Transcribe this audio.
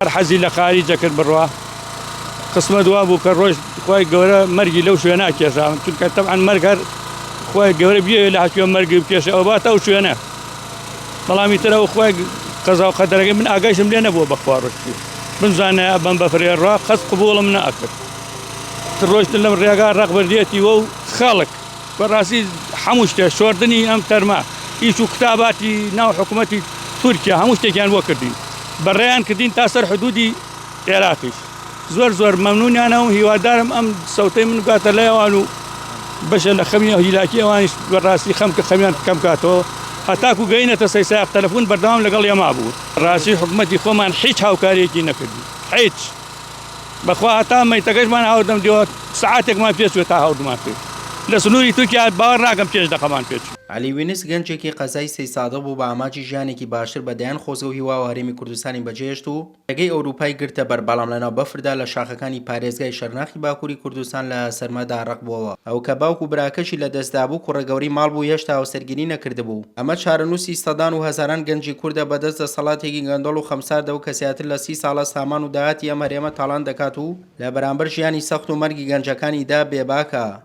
هەر حەزی لە خاریج دەکرد بڕوا. قسمەت وا بوو کە ڕۆیشت خوای گەورە مەرگی لەو شوێنە کێشا، چونکە تەبعەن مەرگ هەر خوای گەورە بیەوێ لە هەرکوێ مەرگی بکێشێ ئەوباتە ئەو شوێنە. بەڵام ئیتر ئەو خوای قەزا و قەدەرەکەی من ئاگایشم لێ نەبووە بەخوا ڕۆشتی بمزانایە بەم بەفرێ ڕا قەت قبوڵم نەئەکرد. ڕۆیشتن لەم ڕێگا ڕەق بردێتیوە و خەڵک. بەڕاستی هەموو شتێ شۆردنی ئەم تەرمە ئیش و کتاباتی ناو حکومەتی تورکیا هەموو شتێکیان بۆ کردین بەڕێیان کردین تا سەر حدودی عێراقیش زۆر زۆر مەمنونیانە و هیوادارم ئەم سەوتەی من بگاتە لای ئەوان و بەشە لە خەمی هیلاکی ئەوانیش بەڕاستی خەم کە خەمیان کەم کاتەوە هەتاکو گەینەتە سەیسایق تەلەفون بەردەوام لەگەڵ ئێمە بوو ڕاستی حکومەتی خۆمان هیچ هاوکاریەکی نەکردین هیچ. بەخوا هەتا مەیتەکەشمان هاوردم دیوە سەعاتێکمان پێ چووە تا هاوردمان پێ لە سنووری تورکیا باوەڕ ناکەم پێنج دەقەمان پێ چوو. عەلی وینس گەنجێکی قەزای سەیدسادق بوو بە ئامانجی ژیانێکی باشتر بە دەیان خۆزگە و هیواوە هەرێمی کوردستانی بەجێهێشت و ڕێگەی ئەوروپای گرتە بەر، بەڵام لەناو بەفردا لە شاخەکانی پارێزگای شەرناخی باکووری کوردستان لە سەرمادا ڕەق بووەوە. ئەو کە باوک و براکەشی لەدەستدابوو، کوڕە گەورەی ماڵ بوو هێشتا هاوسەرگیری نەکردبوو. ئەمە چارەنووسی سەدان و هەزاران گەنجی کوردە بەدەست دەسەڵاتێکی گەندەڵ و خەمساردەوە کە زیاتر لە سی ساڵە سامان و داهاتی ئەم هەرێمە تاڵان دەکات و لە بەرامبەر ژیانی سەخت و مەرگی گەنجەکانیدا بێباکە.